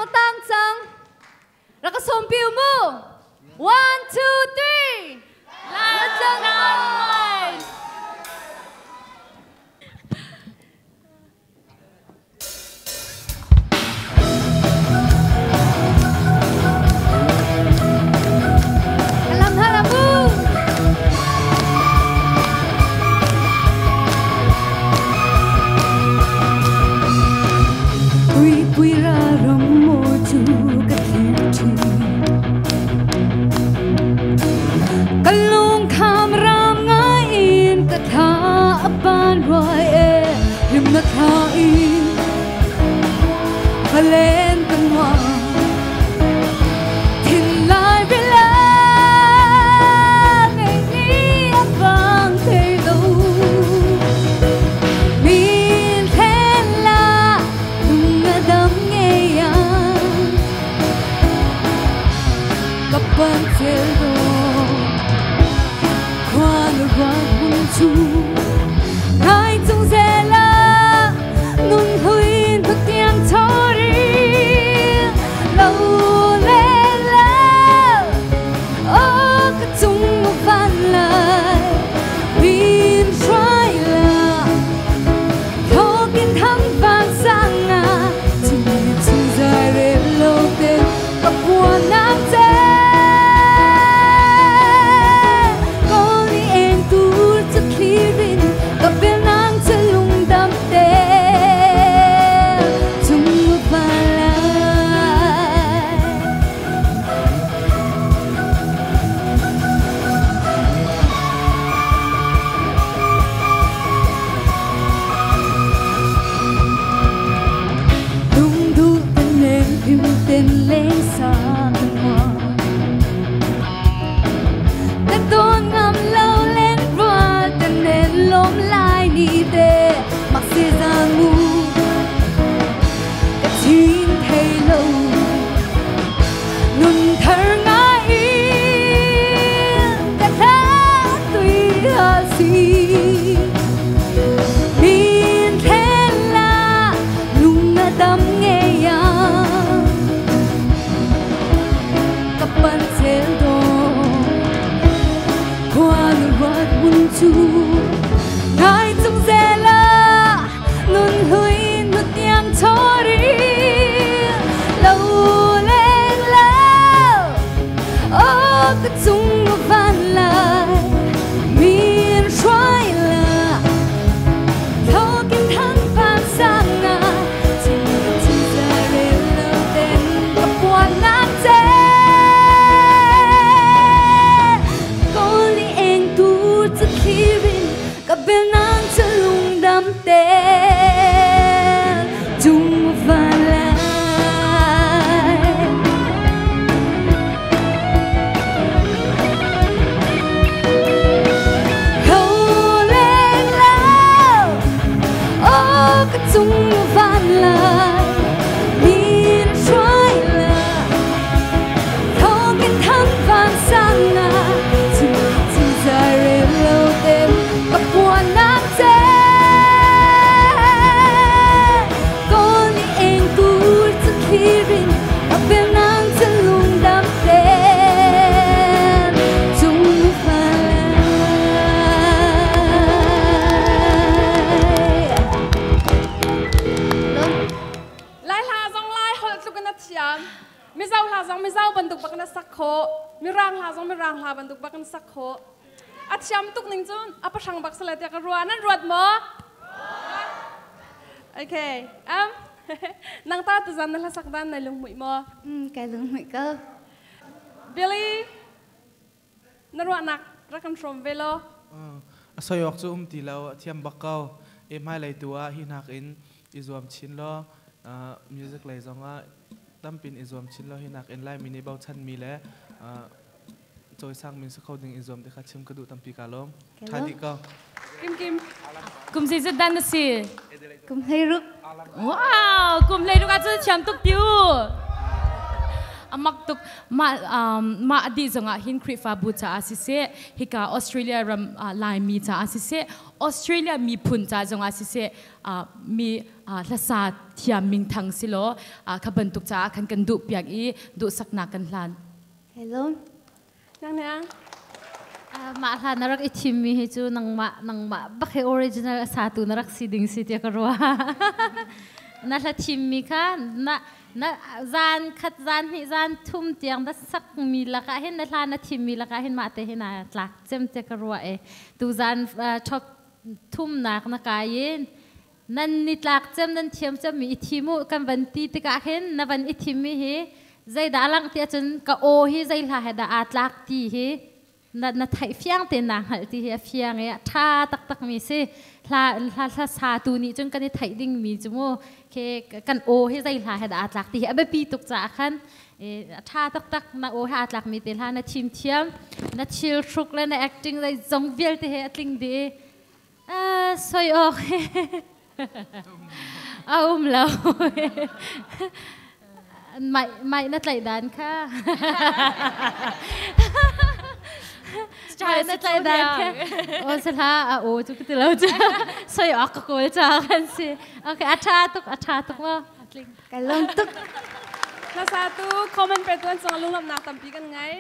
Lawng a tang cang. Rak ka sawm pi u mu. One, two, three. Latlang Boys. Alam halamu. Pui pui ra ram mo chu ka thlir ṭhin. Ka lung kham ram ngai in ka thla a pan ruai e hlim na thla in palen ka nuam thin lai vela ngei ni a vang thei lo min thlen la lung a dam ngei ang ka pan zel dawn khua na ruat hmun chu ngai chung zela nun hlui hnutiang chori lo le la o ka chung mo van lai min hruai la Thokin thang van sang a chim chung zai re lo te ka buồn nam che có ni eng tur chu thlirin ka bel nang che lung dam te chung van lai. Lung duh ten leng him ten leng sa ka nuam ka tawn ngam lo len rual ten nen lom lai ni te mak se zang mu ka chin thei lo nun thar ngai in ka hla tui ha si min thlen la lung a dam ngei ang ka pan zel dawn khua na ruat mun chu ngai chung zela nun hlui hnutiang chori lo leng la o ka chung van lai min hruai la thokin thang van sang a chim chim za re lo ten ka puan nan che có li eng tur chu thlirin ka bel nang chu lung dam te chung van lai. Lo leng la o ka chung van lai min hruai la thokin thang van sang a chim chim zai re lo ten ka puan nang che có ni eng tur chu thlirin ka bel nang chu lung dam ten chung van lai. Lai hla zong lai holh tluk in a thiam. Mizo hla zong Mizo bantuk bak in a sak khawh. Mirang hla zong Mirang hla bantuk bak in sak khawh. A thiam tuk ning cun a pahrang bak sale tiah ka ruah. Nan ruat maw? Okay. Nang ta tuzan na hlasak dan nai lunghmuih maw? Kai lunghmuih ko. Billy, na ruahnak rak kan hrawm ve law. A soi awk cu um ti lo, a thiam bak ko. E hmailei tu ah hi hnak in i zuam chin law music lei zong ah tampin i zuam chin law hi nak in Laimi nih bochan mi le cawisang min si kho ding i zuam ti kha chim ka duh tampi ka lawm. Tha dih ko. Kim Kim. Kum zei zat dan na si? Kum 16. Wow, kum 16 ah cun thiam tuk tiu. Amak tuk ma ma adi zongah hin Khrihfabu caah siseh, hika Australia ram Laimi caah siseh, Australia miphun ca zongah siseh, mi hlasa thiam minthang si law kha bantuk caah khan kan duh piak i duhsaknak kan hlan. Hello. Nang nang. Mah hla na rak i thimmi hi cu nangmah nangmah bak hi original a satu na rak si ding si tiah ka ruah. Na hla thimmi kha na na zan khat zan hnih zan thum tiang na sakmi lakah hin na hla na thimmi lakah hin mah te hin aa tlak cem tiah ka ruah e. Tu zan top thumnak na kai in nan ni tlak cem nan thiam cem mi i thim u kan van ti tikah hin na van i thim mi hi zeidah a langh ti ahcun ka aw hi zei hla he dah aa tlak ti hi na na theih fiang te na hngalh ti hi a fiang i a tha taktak mi si. Hla hla hla satu nih cun kan i theih ding mi cu mu ke kan aw hi zei hla he dah aa tlak ti hi a biapi tuk caah khan a tha taktak. Na aw he aa tlak mi te hla na thim thiam, na thil hruk le na acting zei zong vialte he a tling dih. Soi awk a um lo. Mai mai na tlaih dan kha. Mai na tlaih dan kha. O sala a o chu ti lo chu. Soi awk ka kawl cha kan si. Okay, a tha tuk, a tha tuk mo. Ka lung tuk. Hla satu comment pe tuan sang lunglawmhnak tampi kan ngei.